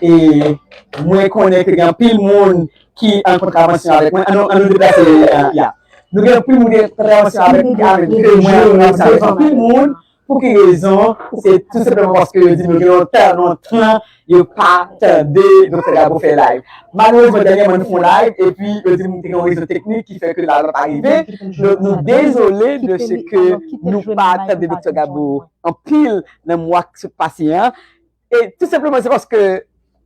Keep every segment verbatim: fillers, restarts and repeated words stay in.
E mwen konnen ke gen anpil moun ki an kontravansyon avèk mwen. Ann nou, ann nou deplase, uh, ya. Nou gen anpil moun ki an kontravansyon avèk, avèk ke mwen an kontravansyon avèk anpil moun. Pou ki rezon? Se tou senpleman paske yo di nou gen yon tan, yon tan, yo pa tande Doktè Gabo fè live. Malerezman, dènyèman, nou fè yon live, epi yo di nou te gen yon rezon teknik ki fè ke live la pa rive. Donk, nou dezole de se ke nou pa tande Doktè Gabo anpil nan mwa k sot pase an. E tou senpleman, se paske,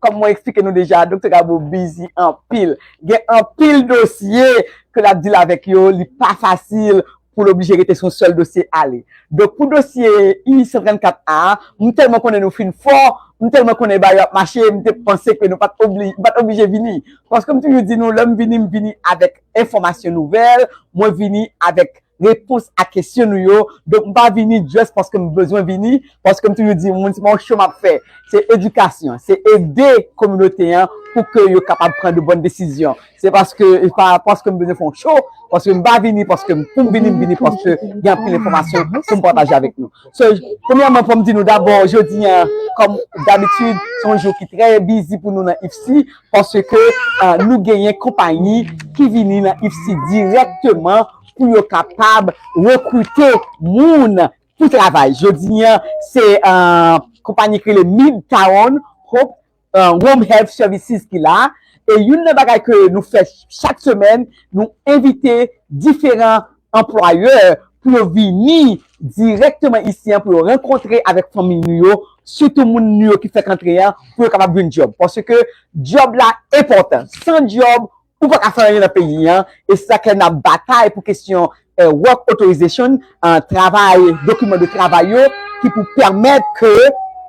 kòm mwen eksplike nou deja, Doktè Gabo busy anpil. Gen anpil dosye ke l ap deal avèk yo, li pa fasil pou l oblije rete sou yon sèl dosye ale. Donk, pou dosye I san trannkat a, m tèlman konnen nou fin fò, m tèlman konnen bagay yo ap mache, m te panse ke nou pa t obli-, pa t oblije vini. Paske m toujou di nou, lè m vini, m vini avèk enfòmasyon nouvèl, mwen vini avèk repons a kesyon nou yo. Donk, m pa vini just paske m bezwen vini, paske m toujou di moun, se pa yon show m ap fè. Se edikasyon, se ede kominote an pou ke yo kapab pran de bòn desizyon. Se paske, e pa paske m bezwen fè yon show, paske m pa vini, paske m, pou m vini, m vini paske gen anpil enfòmasyon pou m pataje avèk nou. So, premyèman, fò m di nou dabò, jodi an, kòm dabitid, se yon jou ki trè busy pou nou nan I F C, paske, uh, nou genyen konpayi ki vini nan I F C dirèkteman pou yo kapab rekrite moun pou travay. Jodi an, se, uh, konpayi ki rele Midtown Hope, uh, Home Health Services ki la. E youn nan bagay ke nou fè chak semèn, nou envite diferan anplwayè pou yo vini dirèkteman isi an, pou yo rankontre avèk fanmi nou yo, sitou moun nou yo ki fèk antre an, pou yo kapab jwenn djòb. Paske djòb la enpòtan. San djòb, ou pa ka fè anyen nan peyi an, e se sa ke n ap batay pou kesyon, eh, work authorization, eh, travay, dokiman de travay yo, ki pou pèmèt ke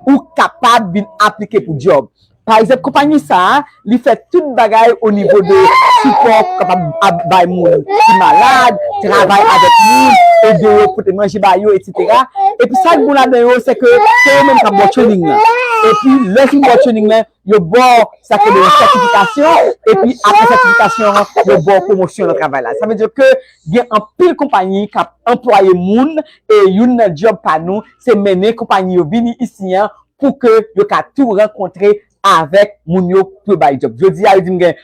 ou kapab vin aplike pou djòb. Pa egzanp, konpayi sa a, li fè tout bagay o nivo de sipò pou kapab ap bay moun ki malad, travay avèk moun, ede yo pote manje ba yo, etsetera. Epi sa k bon ladan yo, se ke se yo menm k ap ba w training nan. Epi lè yo fin ba w training nan, yo ba w sa k rele yon sètifikasyon, epi apre sètifikasyon an, yo ba w pwomosyon nan travay la. Sa vle di ke gen anpil konpayi k ap anplwaye moun, e youn nan djòb pa nou, se mennen konpayi yo vini isi an, pou ke yo ka tou rankontre avèk moun yo pou yo bay djòb. Jodi a, yo di m gen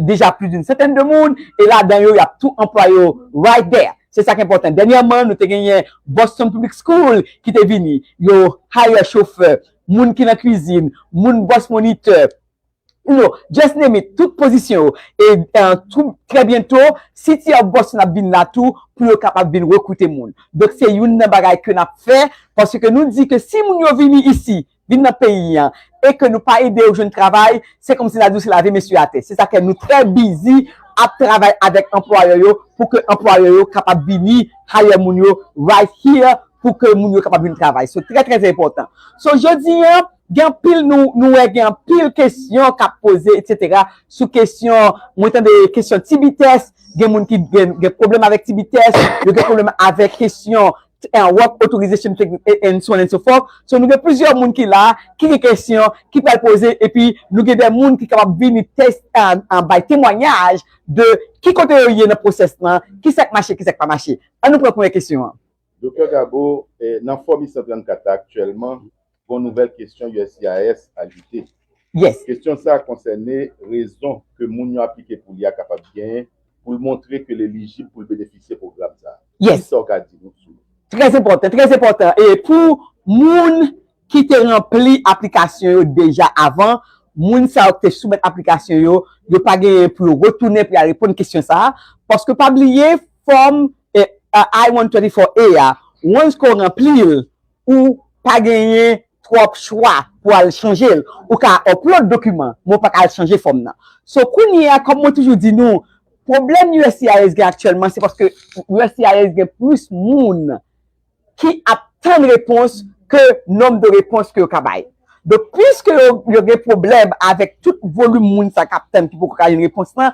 deja plis d'une centaine de moun, e ladan yo, y ap tou anplwaye yo right there. Se sa k enpòtan. Dènyèman, nou te genyen Boston Public School ki te vini. Yo hire chofè, moun ki nan kwizin, moun bòs monitè, you know, just name it, tout pozisyon yo. E, eh, tou, trè byento, City of Boston ap vin la tou pou yo kapab vin rekrite moun. Donk, se youn nan bagay ke n ap fè, paske nou di ke si moun yo vini isi, vin nan peyi an, e ke nou pa ede yo jwenn travay, se kòmsi n a di w se lave mesye atè. Se sa ke nou trè busy ap travay avèk anplwayè yo pou ke anplwayè yo kapab vini hire moun yo right here pou ke moun yo kapab vin travay. So, trè, trè enpòtan. So, jodi an, gen anpil nou, nou wè gen anpil kesyon k ap poze, etsetera. Sou kesyon, mwen tande kesyon T B test, gen moun ki gen, gen pwoblèm avèk T B test, yo gen pwoblèm avèk kesyon, eh, work authorization, and so on and so forth. So, nou gen plizyè moun ki la, ki gen kesyon, ki pral poze, epi nou gen de moun ki kapab vini tès, eh, eh, bay temwayaj de ki kote yo ye nan pwosès lan, ki sa k mache, ki sa k pa mache. Ann nou pran premyè kesyon an. Doktè Gabo, eh, nan fòm I san trannkat la aktyèlman, gon nouvèl kesyon U S C I S ajoute. Yes. Kesyon sa a konsène rezon ke moun yo aplike pou li a kapab genyen pou l montre ke l elijib pou l benefisye pwogram sa a. Yes. Kisa w ka di nou sou li? Trè enpòtan, trè enpòtan. E pou moun ki te ranpli aplikasyon yo deja avan, moun sa yo ki te soumèt aplikasyon yo, yo pa genyen pou yo retounen pou y al reponn kesyon sa a, paske pa bliye fòm, eh, I one thirty-four A a, once ke w ranpli l, ou pa genyen twòp chwa pou al chanje l. Ou ka upload dokiman, men w pa ka al chanje fòm nan. So, kounye a, kòm mwen toujou di nou, pwoblèm U S C I S gen aktyèlman, se paske U S C I S gen plis moun ki ap tann repons ke nonb de repons ke yo ka bay. Donk, piske yo, yo gen pwoblèm avèk tout volim moun sa k ap tann ki poko ka jwenn repons lan,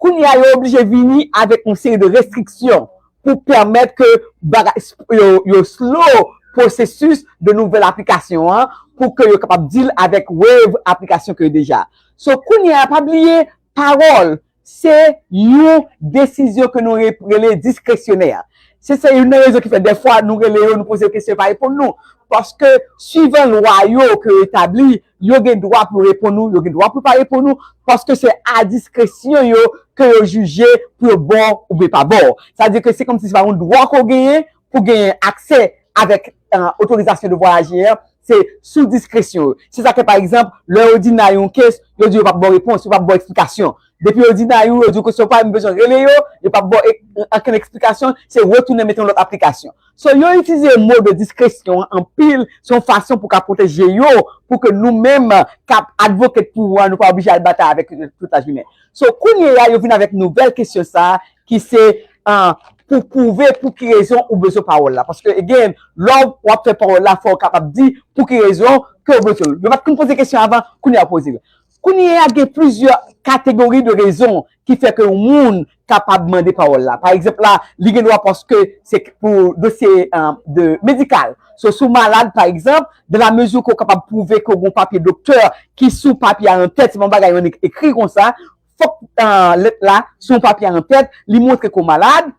kounye a yo oblije vini avèk yon seri de restriksyon pou pèmèt ke bagay, yo, yo slow pwosesis de nouvèl aplikasyon an pou ke yo kapab deal avèk waive aplikasyon ke yo deja. So, kounye a, pa bliye, pawòl, se yon desizyon ke nou re-, rele diskresyonè. Se, se youn nan rezon ki fè dèfwa nou rele yo, nou poze yo kesyon, yo pa reponn nou. paske swivan lwa yo ke yo etabli, yo gen dwa pou reponn ou, yo gen dwa pou pa reponn ou, paske se a diskresyon yo ke yo jije pou yo ba w oubyen pa ba w. Sa vle di ke se kòmsi se pa yon dwa ke w genyen pou genyen aksè avèk, euh, otorizasyon de vwayaje an, se sou diskresyon yo. Se sa ke, pa egzanp, lè yo deny yon case, yo di yo p ap ba w repons, yo p ap ba w eksplikasyon. Depi yo deny ou, yo di w ke si w pa menm bezwen rele yo, yo p ap ba w ek-, ankenn eksplikasyon, se retounen mete yon lòt aplikasyon. So, yo itilize mo de diskresyon an anpil, se yon fason pou ka pwoteje yo, pou ke nou menm k ap advocate pou ou an, nou pa oblije al batay avèk yo tout lajounen. So, kounye a, yo vin avèk nouvèl kesyon sa a, ki se, ah, pou pwouve pou ki rezon ou bezwen pawòl la. Paske, again, lè w ap fè pawòl la, fò w kapab di pou ki rezon ke w bezwen l. Yo pa t konn poze kesyon avan, kounye a yo poze l. Kounye a, gen plizyè kategori de rezon ki fè ke yon moun kapab mande pawòl la. Pa egzanp la, li gen dwa paske se pou dosye, ah, de medikal. So, si w malad, pa egzanp, dans la mesure ke w kapab pwouve ke w gen yon papye doktè ki sou papye a an tèt, se pa yon bagay yo annik ekri konsa, fòk, ah, lèt la, sou yon papye a an tèt, li montre ke w malad,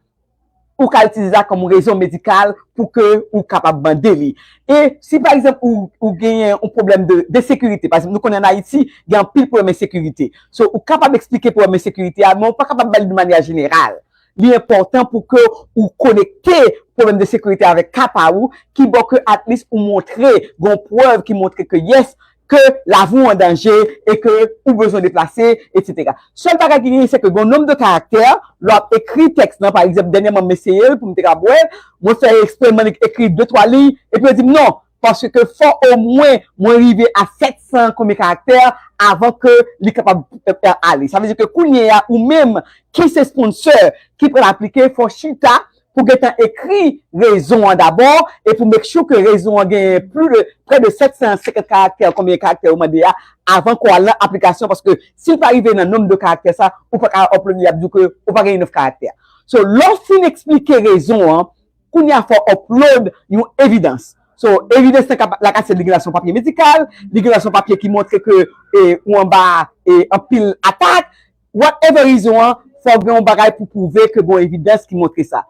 ou ka itilize sa kòm rezon medikal pou ke ou kapab mande li. E si, pa egzanp, ou, ou genyen yon pwoblèm de, de sekirite, pa egzanp, nou konnen ann Ayiti, gen anpil pwoblèm ensekirite. So, ou kapab eksplike pwoblèm ensekirite a, men ou pa kapab ba li de manyè jeneral. Li enpòtan pou ke ou konekte pwoblèm de sekirite avèk ka pa ou, ki bò ke at least ou montre, gen yon prèv ki montre ke yes, ke lavi w an danje e ke ou bezwen deplase, etsetera. Sèl bagay ki genyen, se ke gen yon nonm de karaktè, lè w ap ekri tèks lan, pa egzanp, dènyèman m eseye l pou m te ka wè l, mwen fè eksprè m annik ekri de twa liy, epi yo di m non, paske fò omwen mwen rive a sèt san konbyen karaktè avan ke li kapab, eh, ale. Sa vle di ke kounye a, ou menm ki se sponsor ki pral aplike, fò chita pou gentan ekri rezon an dabò e pou make sure ke rezon an gen plis de, prè de sèt san senkant karaktè, konbyen karaktè yo mande a, avan ke w al nan aplikasyon, paske si l pa rive nan nonm de karaktè sa, ou pa ka upload li, y ap di w ke ou pa gen enough karaktè. So, lè w fin eksplike rezon an, kounye a fò w upload yon evidans. So, evidans lan ka, la ka se li gen dwa se yon papye medikal, li gen dwa se yon papye ki montre ke, eh, ou anba, eh, anpil atak, whatever rezon an, fò w gen yon bagay pou pwouve ke gen yon evidans ki montre sa.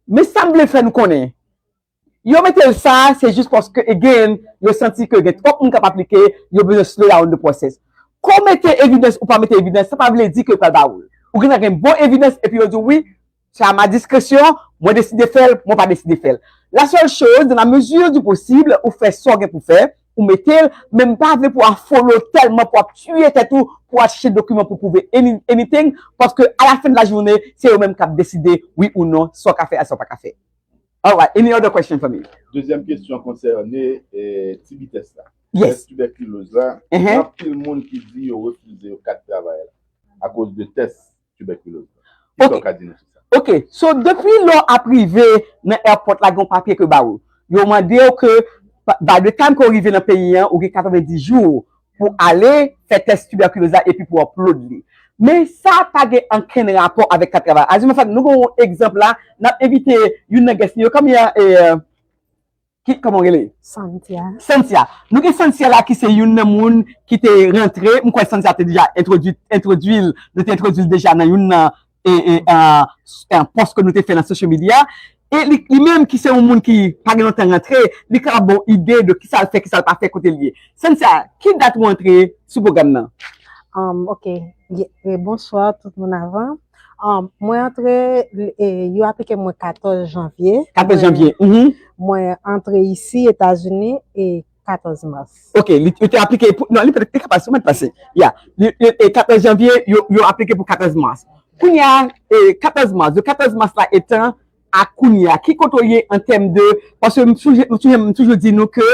Men sa m vle fè nou konnen, yo mete l sa, se jis paske, again, yo santi ke gen twòp moun k ap aplike, yo bezwen slow down the process. Ke w mete evidans ou pa mete evidans, sa pa vle di ke yo pral ba ou l. Ou gen dwa gen bon evidans, epi yo di w, wi, se a ma diskresyon, mwen deside fè l, mwen pa deside fè l. La seule chose, dans la mesure du possible, ou fè sa w gen pou fè, ou mete l, men m pa vle pou w a follow tèlman pou w ap tiye tèt ou, pou w al chèche dokiman pou pwouve any-, anything, paske a la fen de la jounen, se yo menm k ap deside wi ou non, sa w ka fè a sa w pa ka fè. Alright, any other question for me? Dezyèm kesyon konsène, eh, ti vitès la. Yes. Tès tibèkiloz la, mhm, gen anpil moun ki di yo refize yo kat travay la akoz de tès tibèkiloz la. Kisa w ka di nou sou sa? Ok, so depi lè w ap rive nan airport la, gen yon papye ke yo ba ou. Yo mande w ke, by the time ke w rive nan peyi an, ou gen katrevenndis jou pou ale fè tès tibèkiloz la epi pou w upload li. Men sa pa gen ankenn rapò avèk kat travay. As a matter of fact, nou gen yon egzanp la, n ap envite youn nan guest nou yo, kòman, eh, ki, kòman w rele? Santia. Santia. Nou gen Santia la ki se youn nan moun ki te rantre, m kwè Santia te deja entwodui, entwodui l, nou te entwodui l deja nan youn nan, e, e, e, e, pòs ke nou te fè nan social media. E li, li menm ki se yon moun ki pa gen lontan rantre, li kapab ba w ide de kisa l fè, kisa l pa fè, kote l ye. Santia, ki dat ou antre sou pwogram nan? Um, ok. Ye-, e, bonswa tout moun avan. Um, mwen antre, e, yo aplike mwen katòz janvye. Katòz janvye, mhm. Mwen antre isi, Etazini, e katòz mas. Ok, li, li te aplike pou, non, li pa te ka pase, ou mèt pase. Ya, li, li, e katòz janvye, yo, yo aplike pou katòz mas. Kounye a, e katòz mas, de katòz mas la etan, a kounye a, ki kote w ye an tèm de, paske m toujou, m toujou, m toujou di nou ke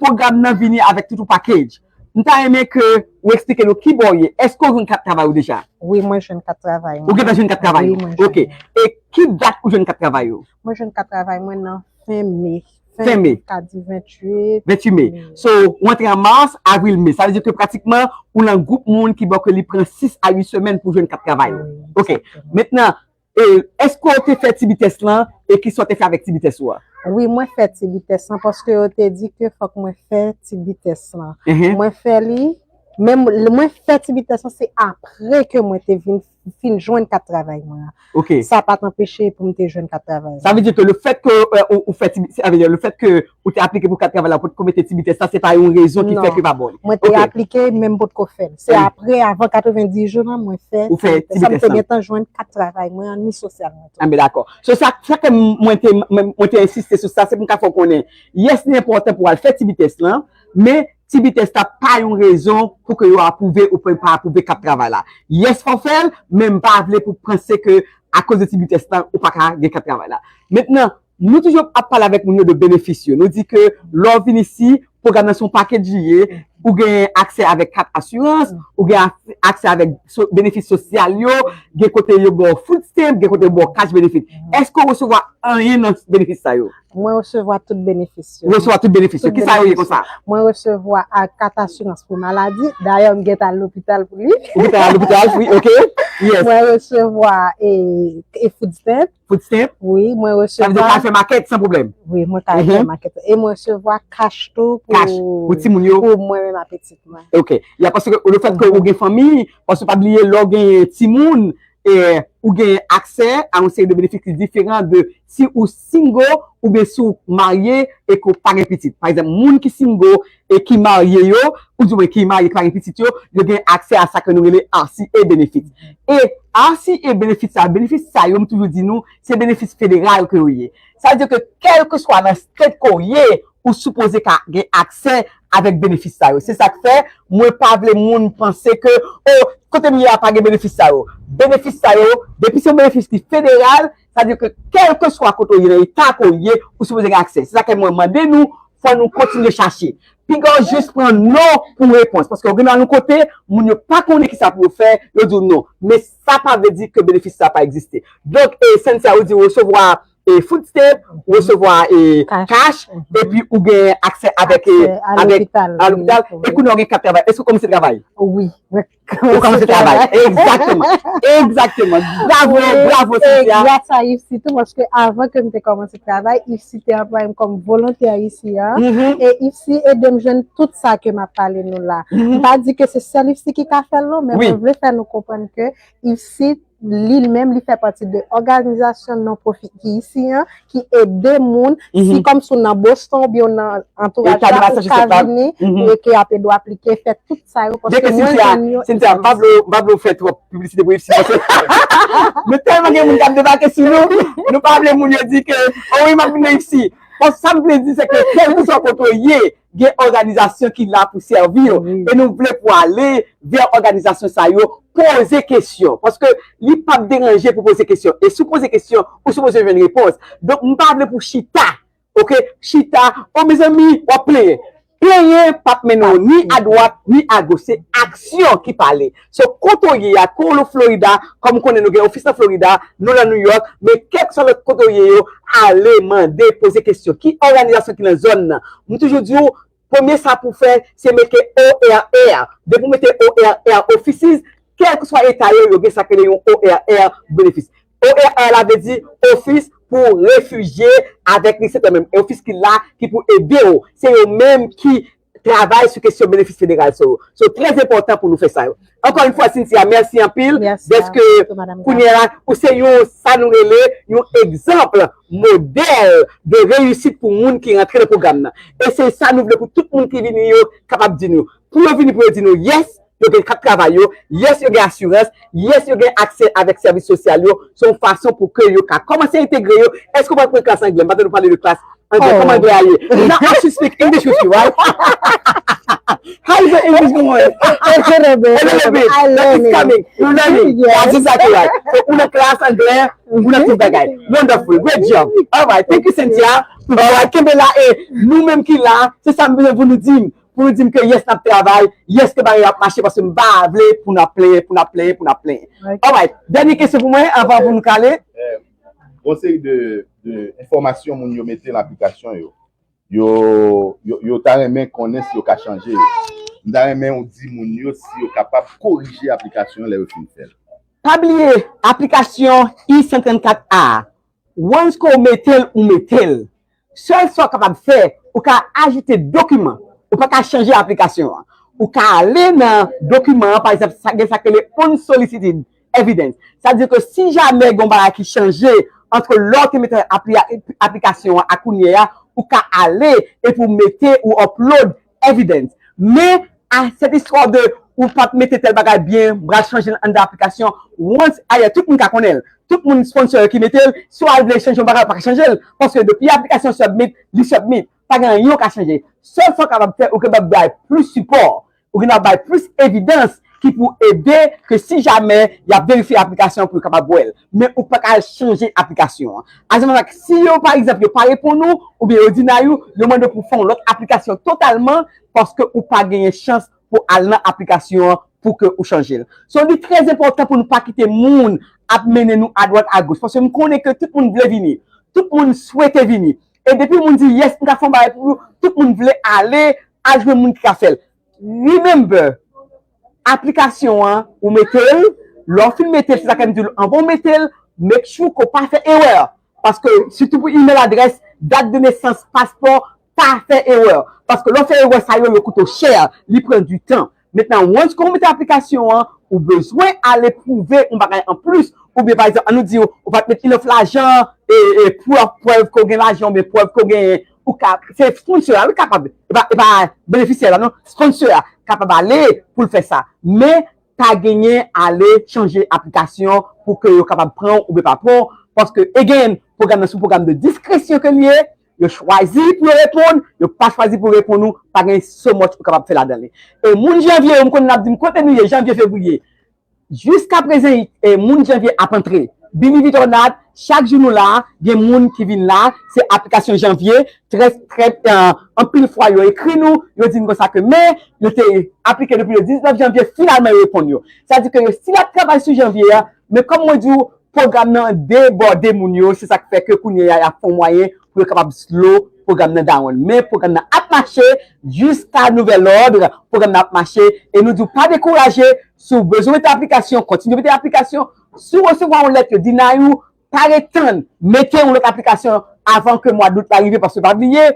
pwogram nan vini avèk tout yon package. M ta renmen ke ou eksplike nou ki bò w ye. Èske w jwenn kat travay ou deja? Wi, mwen jwenn kat travay mwen. Ou gentan jwenn kat travay ou? Wi, mwen jwenn. Ok. E ki dat ou jwenn kat travay ou? Mwen jwenn kat travay mwen nan fen me. Fen me. Ka di venntuit. Venntuit me. Wi. So, ou antre an mas, avril, me. Sa vle di ke pratikman, ou nan gwoup moun ki bò ke li pran sis a uit semèn pou jwenn kat travay ou. Wi, ok. Egzakteman. Mentnan, e, èske w te fè ti vitès lan e kisa w te fè avèk ti vitès ou a? Wi, mwen fè ti vitès lan paske yo te di ke fòk mwen fè ti vitès lan. Mhm. Mwen fè li, men mwen fè ti vitès lan se apre ke mwen te vin fin jwenn kat travay mwen an. Ok. Sa pa t anpeche pou m te jwenn kat travay. Sa vle di ke le fèt ke euh, ou, ou fè ti, sa vle di le fèt ke ou te aplike pou kat travay la, pou te komete ti vitès la, se pa yon rezon ki fè ke pa bon. Mwen te aplike, men m potko fè l. Se apre, avan katrevendis jou la, mwen fè. Ou fè ti vitès la. Sa m te gentan jwenn kat travay mwen an, ni sosyal mwen tou. Ah, ben dakò. So, sa, sa ke mwen te, mwen, mwen te ensiste sou sa, se pou m ka fè w konnen. Yes, li enpòtan pou w al fè ti vitès lan, men ti vitès la pa yon rezon pou ke yo apwouve ou pa apwouve kat travay la. Yes, fò w fè l, men m pa vle pou w panse ke akoz de ti vitès la, ou pa ka gen kat travay la. Mentnan, nou toujou ap pale avèk moun yo de benefis yo. Nou di ke lè w vin isi, pwogram nan se yon pakèt li ye, ou gen aksè avèk kat asirans, ou gen aksè avèk benefis sosyal yo, gen kote yo ba w food stamp, gen kote yo ba w cash benefit. Èske w resevwa anyen nan benefis sa yo? Mwen resevwa tout benefis yo. Ou resevwa tout benefis yo. Kisa yo ye konsa? Mwen resevwa kat asirans pou maladi. Dayè, m gentan al lopital pou li. Ou gentan al lopital, wi, ok. Yes. Mwen resevwa e, e food stamp. Food stamp? Wi, mwen resevwa. Sa vle di ou ka fè makèt san pwoblèm? Wi, mwen ka fè makèt. E mwen resevwa cash tou pou, cash, pou timoun yo? Pou mwen menm ak pitit mwen. Ok. Ya, paske le fèt ke ou gen fanmi, paske pa bliye lè w gen timoun, e, ou gen aksè a yon seri de benefis ki diferan de si ou single oubyen si w marye e ke w pa gen pitit. Pa egzanp, moun ki single e ki marye yo, ou di mwen ki marye ki pa gen pitit yo, yo gen aksè a sa ke nou rele R C A benefits. E R C A benefits sa, benefis sa yo, m toujou di nou, se benefis federal ke yo ye. Sa vle di ke kèlkeswa nan state ke w ye, ou sipoze ka gen aksè avèk benefis sa yo. Se sa k fè mwen pa vle moun panse ke, o, kote m ye a pa gen benefis sa yo. Benefis sa yo, depi se yon benefis ki federal, sa vle di ke kèlkeswa kote w ye nan eta ke w ye, ou sipoze gen aksè. Se sa k fè mwen mande nou, fò nou kontinye chache. Piga w jis pran non pou repons. Paske w gen nan yon kote, moun yo pa konnen kisa pou yo fè, yo di w non. Men sa pa vle di ke benefis sa pa egziste. Donk, e, Cynthia, ou di w resevwa e food stamp, ou resevwa e cash, epi ou gen aksè avèk e, avèk a lopital, e kounye a w gen kat travay. Èske w kòmanse travay? Wi. Ou kòmanse travay. Egzakteman. Egzakteman. Bravo, bravo, Cynthia. Gras a IFSI tou, paske avan ke m te kòmanse travay, IFSI te anplwaye m kòm volontè isi a. E IFSI ede m jwenn tout sa ke m ap pale nou la. M pa di ke se sèl IFSI ki ka fè l non, men mwen vle fè nou konprann ke IFSI li menm, li fè pati de òganizasyon non pwofit ki isi an, ki ede moun, si kòmsi w nan Boston oubyen w nan antouraj la, ou ka vini, e ke y ap ede w aplike, fè tout sa yo, paske mwen jwenn yo. Cynthia, m pa vle, m pa vle w fè twòp piblisite pou IFSI, paske nou tèlman gen moun k ap debake sou nou, nou pa vle moun yo di ke, o wi, m ap vin nan IFSI. Bon, sa m vle di, se ke kèlkeswa kote w ye, gen òganizasyon ki la pou sèvi yo. E nou vle pou ale vè òganizasyon sa yo, poze kesyon. Paske li p ap deranje pou poze kesyon. E si w poze kesyon, ou sipoze jwenn repons. Donk, m pa vle pou chita, ok? Chita, o mezanmi, w ap plenyen. Plenyen p ap mennen w ni adwat, ni agoch. Se aksyon ki pale. So, kote w ye a, ke w nan Florida, kòm ou konnen nou gen ofis nan Florida, nou nan New York, men kèlkeswa lòt kote w ye yo, ale mande, poze kesyon. Ki òganizasyon ki nan zòn nan? M toujou di w, premye sa pou w fè, se mete O R R. Depi w mete O R R, offices, kèlkeswa eta yo, yo gen sa k rele yon O R R benefis. O R R la vle di Ofis pou Refijye avèk Resetan menm. E ofis ki la, ki pou ede w. Se yo menm ki travay sou kesyon benefis federal sa yo. So, trè enpòtan pou nou fè sa yo. Ankò yon fwa, Cynthia, mèsi anpil dèske kounye a la, ou se yon, sa nou rele, yon egzanp, modèl de reyisit pou moun ki rantre nan pwogram nan. E se sa nou vle pou tout moun ki vini yo kapab di nou. Pou yo vini, pou yo di nou, yes, yo gen kat travay yo, yes, yo gen asirans, yes, yo gen aksè avèk sèvis sosyal yo, se yon fason pou ke yo ka kòmanse entegre yo. Èske w pral pran klas anglè? M pa tande w pale de klas anglè. Kòman anglè a ye? Now I should speak English with you, right? How is your English going? A little bit. A little bit. But it's coming. You're learning. That's exactly right. So, ou nan klas anglè, ou nan tout bagay. Wonderful. Great job. All right. Thank you, Cynthia. All right. Kenbe la. E nou menm ki la, se sa m bezwen pou nou di m. Pou nou di m ke yes, n ap travay, yes, ke bagay yo ap mache, paske m pa vle pou n ap plenyen, pou n ap plenyen, pou n ap plenyen. Alright, dènye kesyon pou mwen, anvan pou nou k ale. Gon seri de, de enfòmasyon moun yo mete nan aplikasyon yo. Yo, yo, yo ta renmen konnen si yo ka chanje yo. M ta renmen ou di moun yo si yo kapab korije aplikasyon an lè yo fin fè l. Pa bliye, aplikasyon I san trannkat A, once ke w mete l, ou mete l. Sèl sa w kapab fè, ou ka ajoute dokiman. Ou pa ka chanje aplikasyon an. Ou ka ale nan dokiman an, pa egzanp, sa gen sa k rele unsolicited evidence. Sa di ke si jamè gen yon bagay ki chanje ant lè w te mete apli- aplikasyon an ak kounye a, ou ka ale epi w mete ou upload evidence. Men, a, cette histoire de ou pa t mete tèl bagay byen, m pral chanje l anndan aplikasyon. Once, ayè, tout moun ka konnen l. Tout moun sponsor yo ki mete l, si w al vle chanje yon bagay, ou pa ka chanje l. Paske depi aplikasyon submit, li submit. Pa gen anyen ou ka chanje. Sèl sa w kapab fè, ou kapab bay plis sipò. Ou gen dwa bay plis evidans ki pou ede ke si jamè y ap verifye aplikasyon pou yo kapab wè l. Men ou pa ka al chanje aplikasyon an. Ajanm ak si yo, pa egzanp, yo pa reponn ou, oubyen yo deny ou, yo mande w pou fè yon lòt aplikasyon totalman, paske ou pa genyen chans pou al nan aplikasyon an pou ke ou chanje l. So, li trè enpòtan pou nou pa kite moun ap mennen nou adwat agoch, paske m konnen ke tout moun vle vini, tout moun swete vini. E depi moun di, "Yes, m ka fè yon bagay pou ou," tout moun vle ale, al jwenn moun ki ka fè l. Remember, aplikasyon an, ou mete l, lè w fin mete l, se sa k fè m di w, anvan w mete l, make sure ke w pa fè erè. Paske, sitou pou email adrès, dat de nesans, paspò, pa fè erè. Paske lè w fè erè sa yo, yo koute w chè, li pran du tan. Mentnan, once ke w mete aplikasyon an, ou bezwen ale pwouve yon bagay anplis. Oubyen, pa egzanp, ann nou di, ou pa t met enough lajan, e, e prèv, prèv ke w gen lajan, oubyen prèv ke w gen, ou ka, se sponsor a, wi, kapab, e pa, e pa benefisyè la, non, sponsor a kapab ale pou l fè sa. Men, pa genyen ale chanje aplikasyon pou ke yo kapab pran w oubyen pa pran w. Paske, again, pwogram nan se yon pwogram de diskresyon ke l ye, yo chwazi pou yo reponn, yo pa chwazi pou yo reponn ou, pa gen so much ou kapab fè ladan li. E moun janvye yo, m konn n ap di m kote nou ye, janvye, fevriye. Jiskaprezan, e moun janvye ap antre. Believe it or not, chak jou nou la, gen moun ki vin la, se aplikasyon janvye, trè, trè, eh, anpil fwa yo ekri nou, yo di n konsa ke men, yo te aplike depi le diznèf janvye, finalman yo reponn yo. Sa di ke yo still ap travay sou janvye a, men kòm mwen di w, pwogram nan debòde moun yo, se sa k fè ke kounye a, y ap fè yon mwayen pou yo kapab slow pwogram nan down. Men pwogram nan ap mache jiska nouvèl òd, pwogram nan ap mache, e nou di w pa dekouraje, si w bezwen mete aplikasyon, kontinye mete aplikasyon, si w resevwa yon lèt, yo deny ou, pa ret tann, mete yon lòt aplikasyon avan ke mwa dout la rive, paske pa bliye,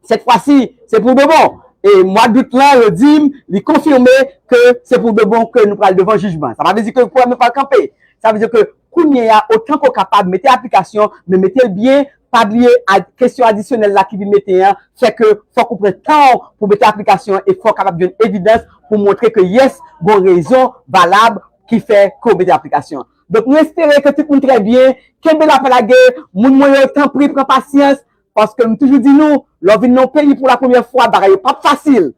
sèt fwa si, se pou de bon. E mwa dout lan, yo di m, li konfime ke se pou de bon ke nou pral devan jijman. Sa pa vle di ke pwogram nan pral kanpe. Sa vle di ke kounye a, otan ke w kapab, mete aplikasyon, men mete l byen, pa bliye a, kesyon adisyonèl la ki vin mete an, fè ke fòk ou pran tan w pou mete aplikasyon e fòk w kapab jwenn evidans pou montre ke yes, gon rezon valab ki fè ke w mete aplikasyon. Donk, nou espere ke tout moun trè byen, kenbe la pa lage, moun mwen yo, tanpri, pran pasyans, paske m toujou di nou, lè w vin nan yon peyi pou la premyè fwa, bagay yo p ap fasil.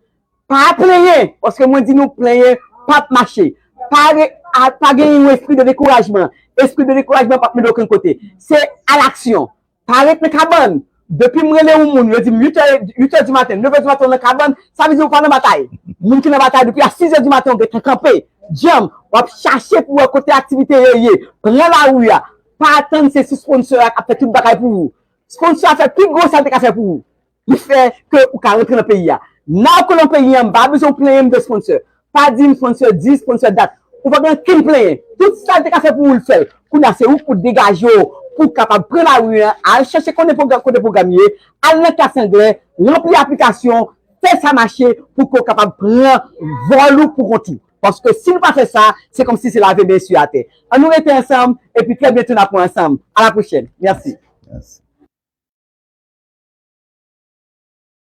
Pa plenyen, paske mwen di nou, plenyen p ap mache. Pa, re, a, pa gen yon espri de dekourajman. Espri de dekourajman p ap mennen w okenn kote. Se alaksyon. Pa ret nan kabann. Depi m rele yon moun, yo di m uit è, uit è di maten, nèf è di maten w nan kabann, sa vle di ou pa nan batay. Moun ki nan batay depi a sis è di maten, ou gentan kanpe. Djanm, w ap chache pou wè kote aktivite yo ye. Pran lari a. Pa atann se sou sponsor a k ap fè tout bagay pou ou. Sponsor a fè pi gwo sa l te ka fè pou ou. Li fè ke ou ka rantre nan peyi a. Nan ou nan peyi a, m pa bezwen w plenyen m de sponsor. Pa di m sponsor dis, sponsor dat. Ou pa gen ankenn plenyen. Tout sa l te ka fè pou ou, l fè l. Kounye a, se ou k pou degaje w, pou w kapab pran lari a, al chèche konnen pwogram, kote pwogram ye, al nan klas anglè, ranpli aplikasyon, fè sa mache pou ke w kapab pran vòl ou pou kont ou. Paske si nou pa fè sa, se kòmsi se lave men sou atè. Ann nou rete ansanm, epi trè byento n ap wè ansanm. A la pwochèn. Mèsi. Mèsi.